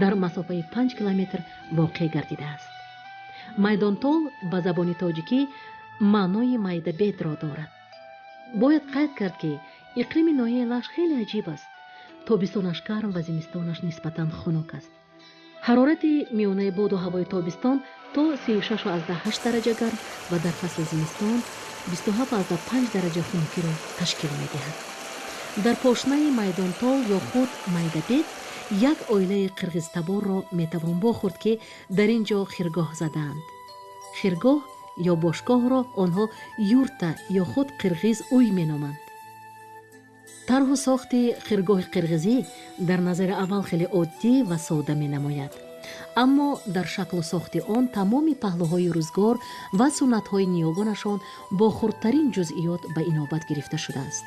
дар масофаи 5 километр воқеъ гардидааст. Майдонтол ба забони тоҷикӣ маънои майдабедро дорад. Бояд қайд кард, ки иқлими ноҳияи Лахш хеле аҷиб аст. Тобистонаш гарм ва зимистонаш нисбатан хунук аст. Ҳарорати миёнаи боду ҳавои тобистон то 36,8 дараҷа гарм ва дар фасли зимистон 27,5 дараҷа хунукиро ташкил медиҳад. Дар пошнаи Майдонтол ё худ Майдабед як оилаи қирғизтаборро метавон вохӯрд, ки дар ин ҷо хиргоҳ задаанд. Хиргоҳ ё бошгоҳро онҳо юрта ё худ қирғиз уй меноманд. Тарҳу сохти хиргоҳи қирғизӣ дар назари аввал хеле оддӣ ва сода менамояд, аммо дар шаклу сохти он тамоми паҳлӯҳои рӯзгор ва суннатҳои ниёгонашон бо хурдтарин ҷузъиёт ба инобат гирифта шудааст.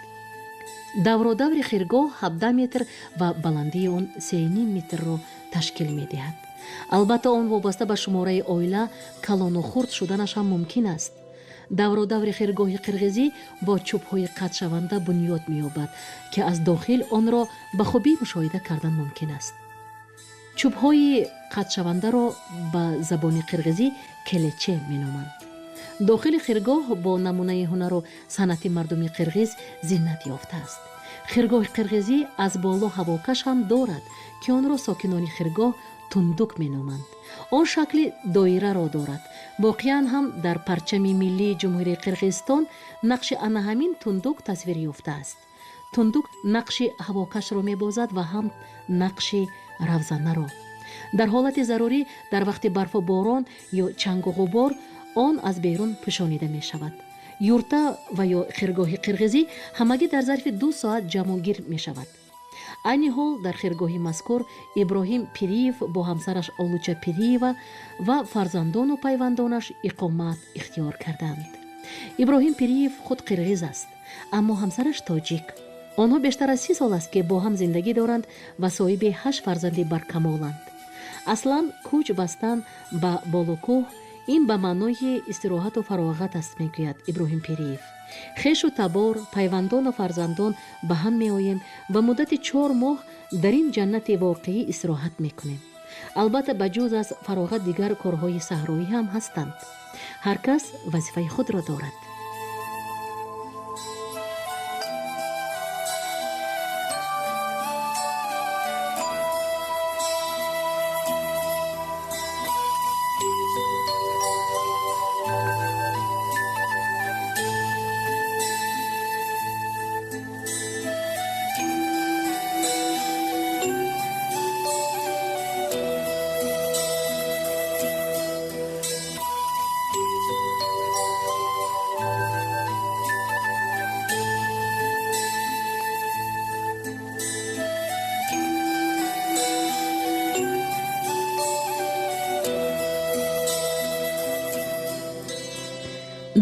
Давродаври хиргоҳ 17 метр ва баландии он 3,5 метрро ташкил медиҳад. Албатта, он вобаста ба шумораи оила калону хурд шуданаш ҳам мумкин аст. Давродаври хиргоҳи қирғизӣ бо чӯбҳои қатъшаванда бунёд меёбад, ки аз дохил онро ба хубӣ мушоҳида кардан мумкин аст. Чӯбҳои қатъшавандаро ба забони қирғизӣ келече меноманд. Дохили хиргоҳ бо намунаи ҳунару санъати мардуми қирғиз зинат ёфтааст. Хиргоҳи қирғизӣ аз боло ҳавокаш ҳам дорад, ки онро сокинони хиргоҳ тундук меноманд. Он шакли доираро дорад. Воқеан ҳам дар парчами миллии Ҷумҳурии Қирғизистон нақши ана ҳамин тундук тасвир ёфтааст. Тундук нақши ҳавокашро мебозад ва ҳам нақши равзанаро. Дар ҳолати зарурӣ, дар вақти барфу борон ё чангу ғубор, он аз берун пӯшонида мешавад. Юрта ва ё хиргоҳи қирғизӣ ҳамагӣ дар зарфи 2 соат ҷамъугир мешавад. Айни ҳол дар хиргоҳи мазкур Иброҳим Пириев бо ҳамсараш Олуча Пириева ва фарзандону пайвандонаш иқомат ихтиёр карданд. Иброҳим Пириев худ қирғиз аст, аммо ҳамсараш тоҷик. Онҳо бештар аз 30 сол аст, ки бо ҳам зиндагӣ доранд ва соҳиби 8 фарзанди баркамоланд. Аслан кӯч бастан ба Болокӯҳ ин ба маънои истироҳату фароғат аст, мегӯяд Иброҳим Пириев. Хешу табор, пайвандону фарзандон ба ҳам меоем ва муддати 4 моҳ дар ин ҷаннати воқеӣ истироҳат мекунем. Албатта, ба ҷуз аз фароғат дигар корҳои саҳроӣ ҳам ҳастанд. Ҳар кас вазифаи худро дорад.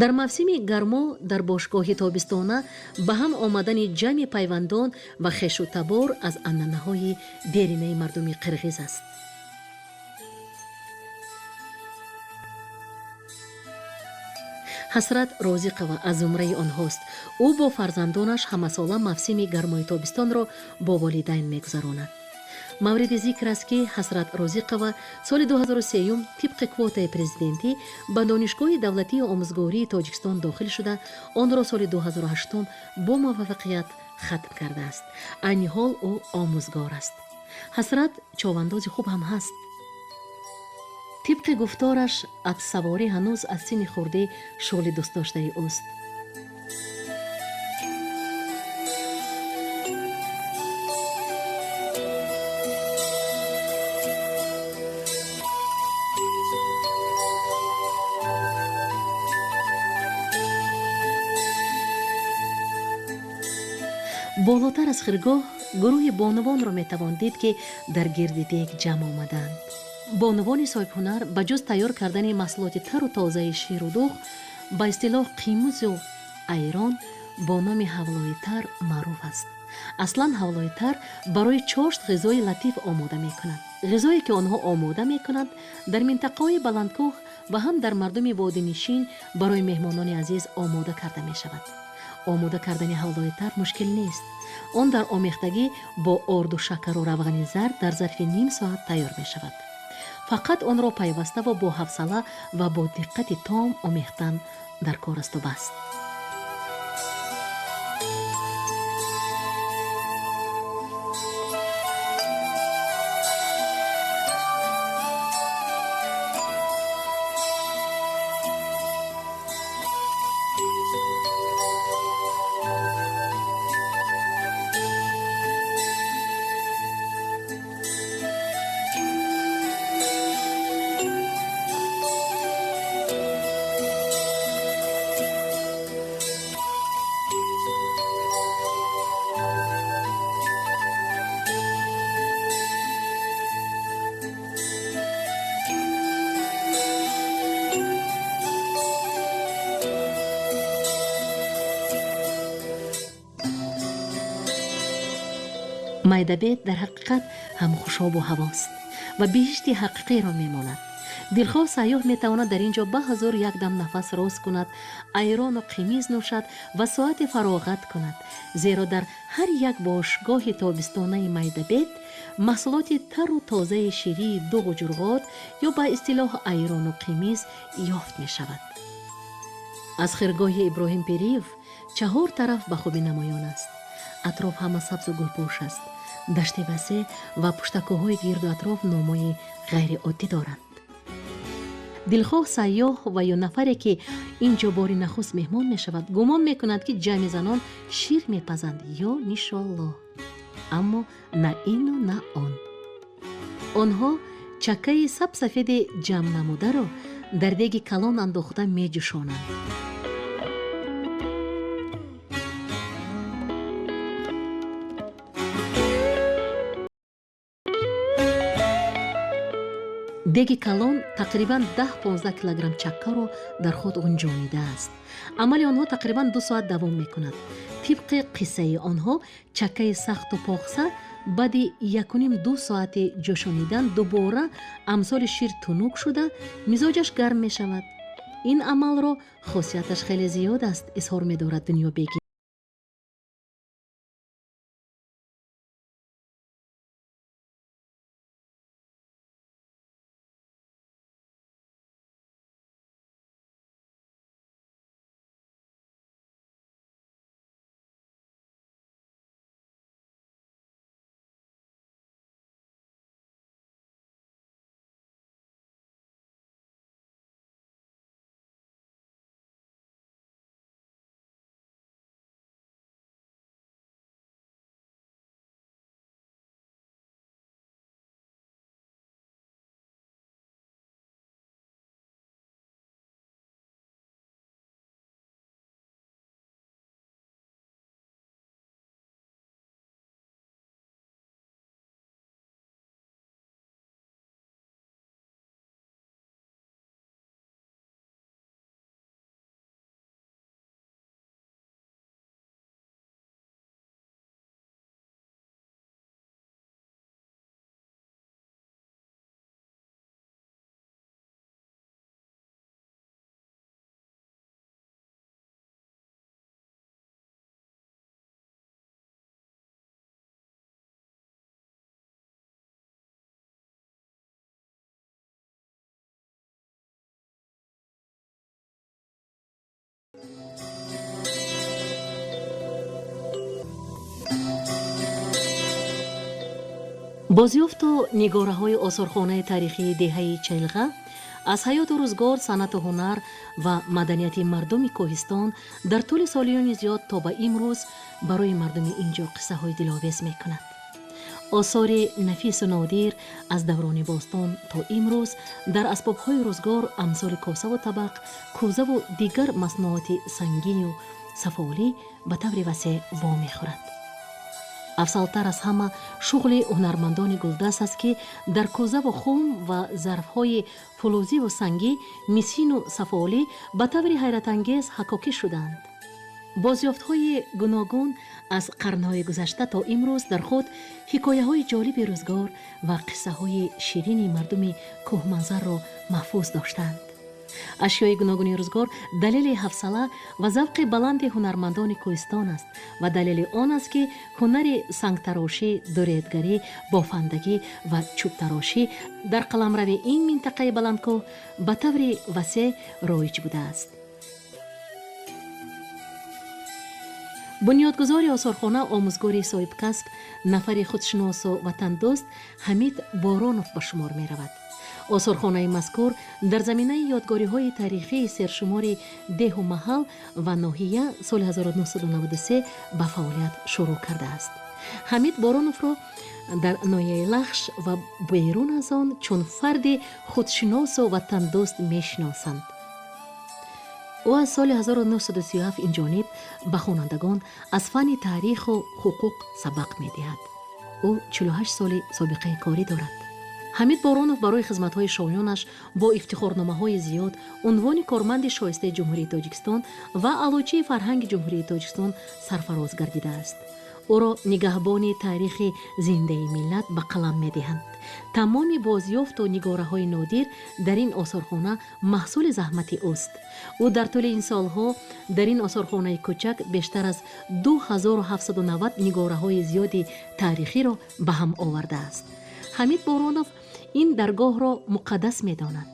Дар мавсими гармо дар бошгоҳи тобистона ба ҳам омадани ҷамъи пайвандон ва хешу табор аз анъанаҳои деринаи мардуми қирғиз аст. Ҳасрат Розиқова аз зумраи онҳост. Ӯ бо фарзандонаш ҳамасола мавсими гармои тобистонро бо волидайн мегузаронад. Мавриди зикр аст, ки Ҳасрат Розиқова соли 2003 тибқи квотаи президентӣ ба Донишгоҳи давлатии омӯзгории Тоҷикистон дохил шуда, онро соли 2008 бо муваффақият хатм кардааст. Айни ҳол ӯ омӯзгор аст. Ҳасрат човандози хуб ҳам ҳаст. Тибқи гуфтораш, аспсаворӣ ҳанӯз аз синни хурдӣ шуғли дӯстдоштаи ӯст. Болотар аз хиргоҳ гурӯҳи бонувонро метавон дид, ки дар гирди дег ҷамъ омаданд. Бонувони соҳибҳунар ба ҷуз тайёр кардани маҳсулоти тару тозаи ширу дуғ, ба истилоҳ қимузу айрон бо номи ҳавлои тар маъруф аст. Аслан ҳавлои тар барои чошт ғизои латиф омода мекунанд. Ғизое ки онҳо омода мекунанд, дар минтақаҳои баландкӯҳ ва ҳам дар мардуми водинишин барои меҳмонони азиз омода карда мешавад. Омода кардани ҳавлои тар мушкил нест. Он дар омехтагӣ бо орду шакару равғани зард дар зарфи ним соат тайёр мешавад. Фақат онро пайваста ва бо ҳавсала ва бо диққати том омехтан дар кор асту баст. Майдабет дар ҳақиқат ҳам хушобу ҳавост ва биҳишти ҳақиқиро мемонад. Дилхоҳ сайёҳ метавонад дар ин ҷо ба ҳазор як дам нафас рост кунад, айрону қимиз нӯшад ва соати фароғат кунад, зеро дар ҳар як бошгоҳи тобистонаи Майдабет маҳсулоти тару тозаи ширии дуғу ҷурғот ё ба истилоҳ айрону қимиз ёфт мешавад. Аз хиргоҳи Иброҳим Пириев чаҳор тараф ба хубӣ намоён аст. Атроф ҳама сабзу гулпӯш аст. Дашти васеъ ва пуштакӯҳҳои гирду атроф номои ғайриоддӣ доранд. Дилхоҳ сайёҳ ва ё нафаре, ки ин ҷо бори нахуст меҳмон мешавад, гумон мекунад, ки ҷамъи занон шир мепазанд ё нишоллоҳ. Аммо на ину на он. Онҳо чаккаи сабсафеди ҷамъ намударо дар деги калон андохта меҷӯшонанд. Деги калон тақрибан 10-15 килограмм чаккаро дар худ ғунҷонидааст. Амали онҳо тақрибан 2 соат давом мекунад. Тибқи қиссаи онҳо, чаккаи сахту похса баъди 1,5-2 соати ҷӯшонидан дубора амсоли шир тунук шуда, мизоҷаш гарм мешавад. Ин амалро хосияташ хеле зиёд аст, изҳор медорад Дунёбегӣ. Бозёфту нигораҳои осорхонаи таърихии деҳаи Чайлға аз ҳаёту рӯзгор, санъату ҳунар ва маданияти мардуми кӯҳистон дар тӯли солиёни зиёд то ба имрӯз барои мардуми ин ҷо қиссаҳои диловез мекунад. Осори нафису нодир аз даврони бостон то имрӯз дар асбобҳои рӯзгор амсоли косаву табақ, кӯзаву дигар маснуоти сангину сафолӣ ба таври васеъ вомехӯрад. Афзалтар аз ҳама шуғли ҳунармандони гулдаст аст, ки дар кӯзаву хум ва зарфҳои фулӯзиву сангӣ, мисину сафолӣ ба таври ҳайратангез ҳакокӣ шуданд. Бозёфтҳои гуногун аз қарнҳои гузашта то имрӯз дар худ ҳикояҳои ҷолиби рӯзгор ва қиссаҳои ширини мардуми кӯҳманзарро маҳфуз доштанд. Ашёи гуногуни рӯзгор далели ҳавсала ва завқи баланди ҳунармандони кӯҳистон аст ва далели он аст, ки ҳунари сангтарошӣ, дуредгарӣ, бофандагӣ ва чӯбтарошӣ дар қаламрави ин минтақаи баландкӯҳ ба таври васеъ роиҷ будааст. Бунёдгузори осорхона, омӯзгори соҳибкасб, нафари худшиносу ватандӯст Ҳамид Боронов ба шумор меравад. Осорхонаи мазкур дар заминаи ёдгориҳои таърихии сершумори деҳу маҳал ва ноҳия соли 1993 ба фаъолият шурӯъ кардааст. Ҳамид Бороновро дар ноҳияи Лахш ва берун аз он чун фарди худшиносу ватандӯст мешиносанд. Ӯ аз соли 1937 инҷониб ба хонандагон аз фанни таъриху ҳуқуқ сабақ медиҳад. Ӯ 48 соли собиқаи корӣ дорад. Ҳамид Боронов барои хизматҳои шоёнаш бо ифтихорномаҳои зиёд, унвони корманди шоистаи Ҷумҳурии Тоҷикистон ва аълочии фарҳанги Ҷумҳурии Тоҷикистон сарфароз гардидааст. Ӯро нигаҳбони таърихи зиндаи миллат ба қалам медиҳанд. Тамоми бозёфту нигораҳои нодир дар ин осорхона маҳсули заҳмати ӯст. Ӯ дар тӯли ин солҳо дар ин осорхонаи кӯчак бештар аз 2790 нигораҳои зиёди таърихиро ба ҳам овардааст. Ҳамид Боронов ин даргоҳро муқаддас медонад,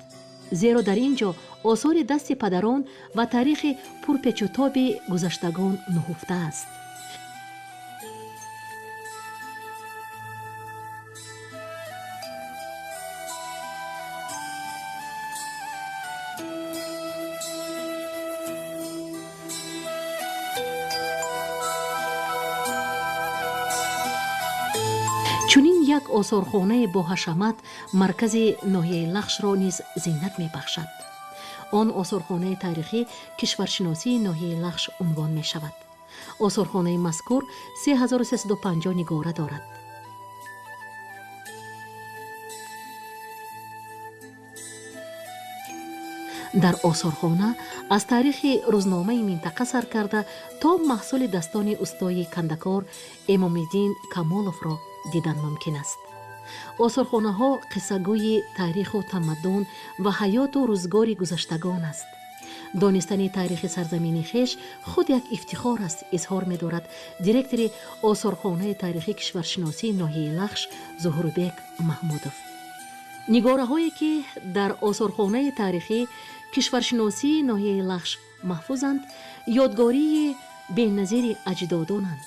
зеро дар ин ҷо осори дасти падарон ва таърихи пурпечутоби гузаштагон нуҳуфтааст. Чунин як осорхонаи боҳашамат маркази ноҳияи Лахшро низ зинат мебахшад. Он осорхонаи таърихӣ кишваршиносии ноҳияи Лахш унвон мешавад. Осорхонаи мазкур 3350 нигора дорад. Дар осорхона аз таърихи рӯзномаи минтақа сар карда то маҳсули дастони устои кандакор Эмомиддин Камоловро дидан мумкин аст. Осорхонаҳо қиссагӯи таъриху тамаддун ва ҳаёту рӯзгори гузаштагон аст. Донистани таърихи сарзамини хеш худ як ифтихор аст, изҳор медорад директори осорхонаи таърихи кишваршиносии ноҳияи Лахш Зуҳурбек Маҳмудов. Нигораҳое ки дар осорхонаи таърихӣ кишваршиносии ноҳияи Лахш маҳфузанд, ёдгории беназири аҷдодонанд.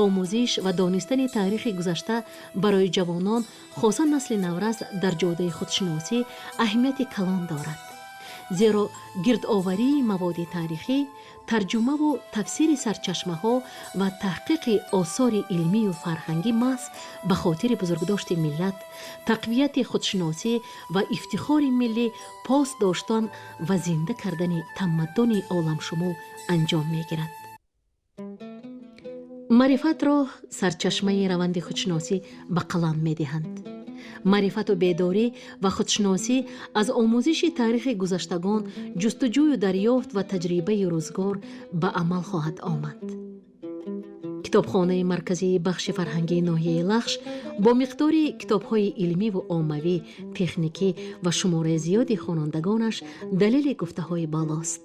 Омӯзиш ва донистани таърихи гузашта барои ҷавонон, хоса насли наврас, дар ҷодаи худшиносӣ аҳамияти калон дорад. Зеро гирдоварии маводи таърихӣ, тарҷумаву тафсири сарчашмаҳо ва таҳқиқи осори илмию фарҳангӣ маҳз ба хотири бузургдошти миллат, тақвияти худшиносӣ ва ифтихори миллӣ, пос доштан ва зинда кардани тамаддуни оламшумул анҷом мегирад. Маърифатро сарчашмаи раванди худшиносӣ ба қалам медиҳанд. Маърифату бедорӣ ва худшиносӣ аз омӯзиши таърихи гузаштагон, ҷустуҷӯю дарёфт ва таҷрибаи рӯзгор ба амал хоҳад омад. Китобхонаи марказии бахши фарҳангии ноҳияи Лахш бо миқдори китобҳои илмиву оммавӣ, техникӣ ва шумораи зиёди хонандагонаш далели гуфтаҳои балост.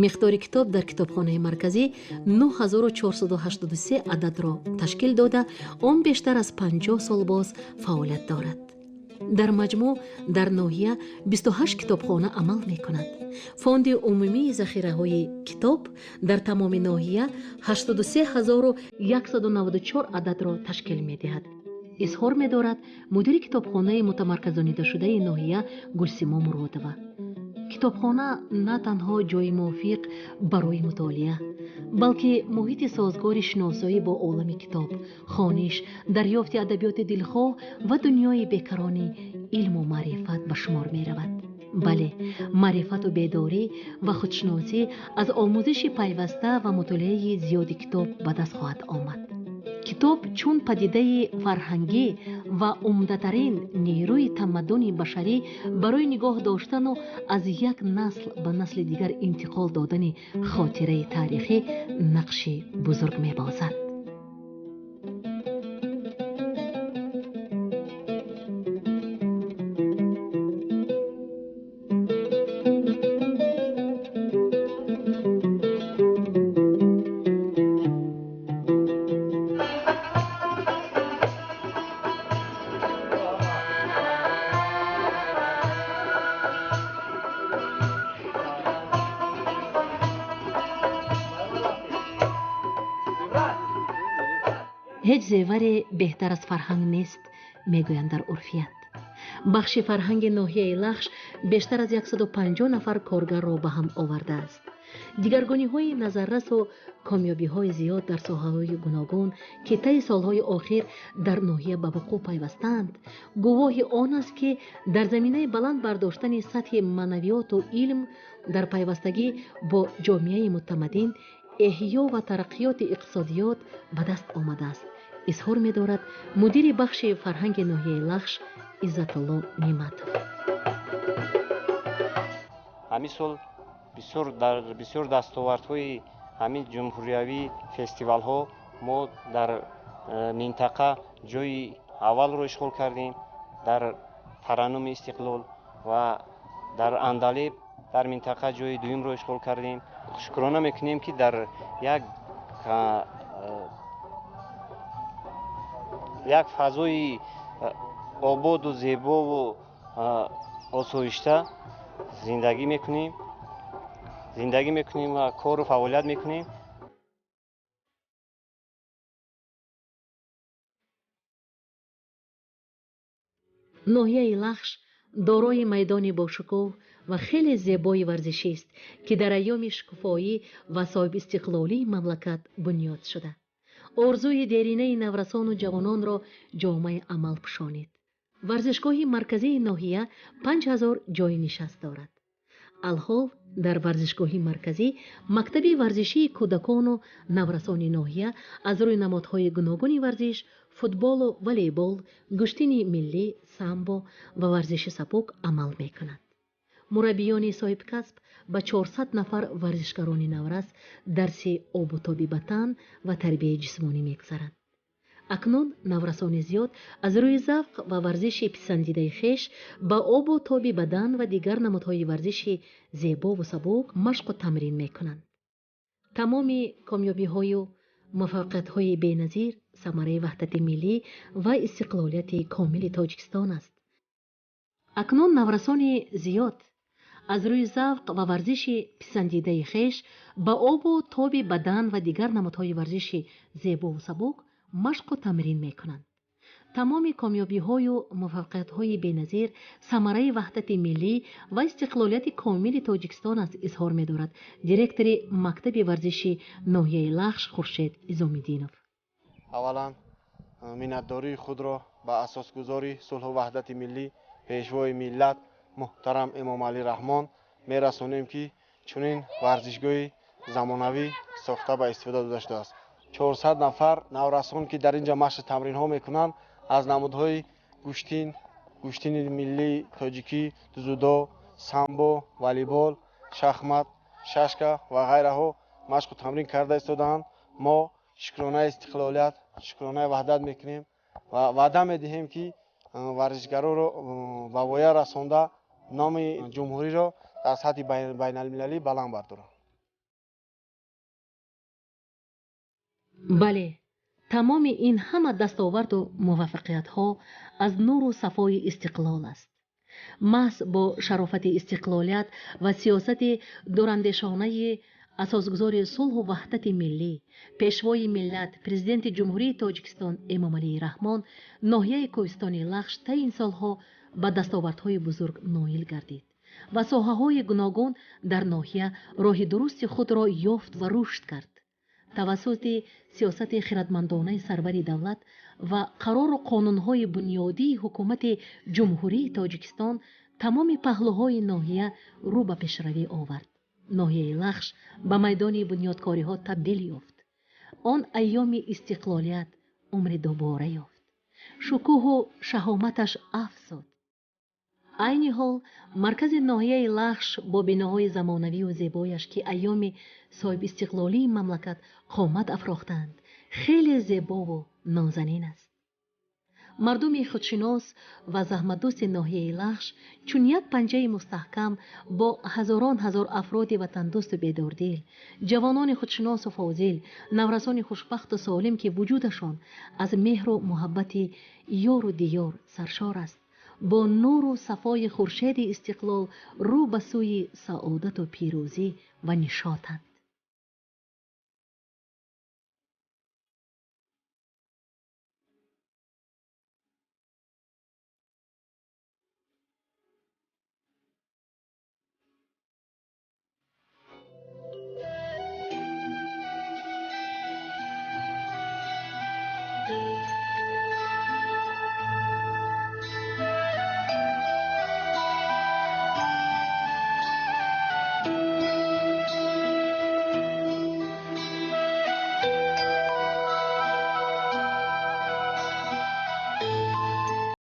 Миқдори китоб дар китобхонаи марказӣ 9483 ададро ташкил дода, он бештар аз 50 сол боз фаъолият дорад. Дар маҷмӯъ дар ноҳия 28 китобхона амал мекунад. Фонди умумии захираҳои китоб дар тамоми ноҳия 83194 ададро ташкил медиҳад, изҳор медорад мудири китобхонаи мутамарказонидашудаи ноҳия Гулсимо Муродова. Китобхона на танҳо ҷойи мувофиқ барои мутолиа, балки муҳити созгори шиносоӣ бо олами китоб, хониш, дарёфти адабиёти дилхоҳ ва дунёи бекарони илму маърифат ба шумор меравад. Бале, маърифату бедорӣ ва худшиносӣ аз омӯзиши пайваста ва мутолиаи зиёди китоб ба даст хоҳад омад. Китоб чун падидаи фарҳангӣ ва умдатарин нерӯи тамаддуни башарӣ барои нигоҳ доштану аз як насл ба насли дигар интиқол додани хотираи таърихӣ нақши бузург мебозад. Ҳеҷ зеваре беҳтар аз фарҳанг нест, мегӯянд дар урфият. Бахши фарҳанги ноҳияи Лахш бештар аз 150 нафар коргарро ба ҳам овардааст. Дигаргуниҳои назаррасу комёбиҳои зиёд дар соҳаҳои гуногун, ки таи солҳои охир дар ноҳия ба вуқӯъ пайвастаанд, гувоҳи он аст, ки дар заминаи баланд бардоштани сатҳи маънавиёту илм дар пайвастагӣ бо ҷомеаи мутамаддин эҳё ва тараққиёти иқтисодиёт ба даст омадааст, изҳор медорад мудири бахши фарҳанги ноҳияи Лахш Иззатулло Неъматов. Ҳамин сол бисёр дар бисёр дастовардҳои ҳамин ҷумҳуриявӣ фестивалҳо мо дар минтақа ҷойи аввалро ишғол кардем, дар Тараннуми истиқлол ва дар Андалеб дар минтақа ҷойи дуюмро ишғол кардем. Шукрона мекунем, ки дар як фазои ободу зебову осоишта зиндагӣ мекунем ва кору фаъолият мекунем. Ноҳияи Лахш дорои майдони бошукӯҳ ва хеле зебои варзишист, ки дар айёми шукуфоӣ ва соҳибистиқлолии мамлакат бунёд шуда, орзуи деринаи наврасону ҷавононро ҷомаи амал пӯшонид. Варзишгоҳи марказии ноҳия 5000 ҷойи нишаст дорад. Алҳол дар варзишгоҳи марказӣ мактаби варзишии кӯдакону наврасони ноҳия аз рӯи намудҳои гуногуни варзиш, футболу волейбол, гӯштини миллӣ, самбо ва варзиши сабук амал мекунад. Мураббиёни соҳибкасб ба 400 нафар варзишгарони наврас дарси обутоби батан ва тарбияи ҷисмонӣ мегузаранд. Акнун наврасони зиёд аз рӯи завқ ва варзиши писандидаи хеш ба обу тоби бадан ва дигар намудҳои варзиши зебову сабук машқу тамрин мекунанд. Тамоми комёбиҳою муваффақиятҳои беназир самараи ваҳдати миллӣ ва истиқлолияти комили Тоҷикистон аст. Акнун наврасони зиёд аз рӯи завқ ва варзиши писандидаи хеш ба обу тоби бадан ва дигар намудҳои варзиши зебову сабук машқу тамрин мекунанд. Тамоми комёбиҳою муваффақиятҳои беназир самараи ваҳдати миллӣ ва истиқлолияти комили Тоҷикистон аст, изҳор медорад директори мактаби варзиши ноҳияи Лахш Хуршед Изомиддинов. Аввалан, миннатдории худро ба асосгузори сулҳу ваҳдати миллӣ, пешвои миллат муҳтарам Эмомалӣ Раҳмон мерасонем, ки чунин варзишгоҳи замонавӣ сохта ба истифода дода шудааст. 400 нафар наврасон, ки дар ин ҷо машқу тамринҳо мекунанд, аз намудҳои гӯштин, гӯштини миллии тоҷикӣ, дзюдо, самбо, волейбол, шахмат, шашка ва ғайраҳо машқу тамрин карда истодаанд. Мо шукронаи истиқлолият, шукронаи ваҳдат мекунем ва ваъда медиҳем, ки варзишгароро ба воя расонда, номи ҷумҳуриро дар сатҳи байналмилалӣ баланд бардоранд. Бале, тамоми ин ҳама дастоварду муваффақиятҳо аз нуру сафои истиқлол аст. Маҳз бо шарофати истиқлолият ва сиёсати дурандешонаи асосгузори сулҳу ваҳдати миллӣ, пешвои миллат, президенти Ҷумҳурии Тоҷикистон Эмомалӣ Раҳмон ноҳияи кӯҳистони Лахш таи ин солҳо ба дастовардҳои бузург ноил гардид ва соҳаҳои гуногун дар ноҳия роҳи дурусти худро ёфт ва рушд кард. Тавассути сиёсати хиратмандонаи сарвари давлат ва қарору қонунҳои бунёдии ҳукумати Ҷумҳурии Тоҷикистон тамоми паҳлӯҳои ноҳия рӯ ба пешравӣ овард. Ноҳияи Лахш ба майдони бунёдкориҳо табдил ёфт. Он айёми истиқлолият умри дубора ёфт. Шукӯҳу шаҳоматаш афзуд. Айни ҳол маркази ноҳияи Лахш бо биноҳои замонавию зебояш, ки айёми соҳибистиқлолии мамлакат қомат афрохтаанд, хеле зебову нозанин аст. Мардуми худшинос ва заҳматдӯсти ноҳияи Лахш чун як панҷаи мустаҳкам бо ҳазорон ҳазор афроди ватандӯсту бедордил, ҷавонони худшиносу фозил, наврасони хушбахту солим, ки вуҷудашон аз меҳру муҳаббати ёру диёр саршор аст, бо нуру сафои хуршеди истиқлол рӯ ба сӯи саодату пирӯзӣ ва нишотанд.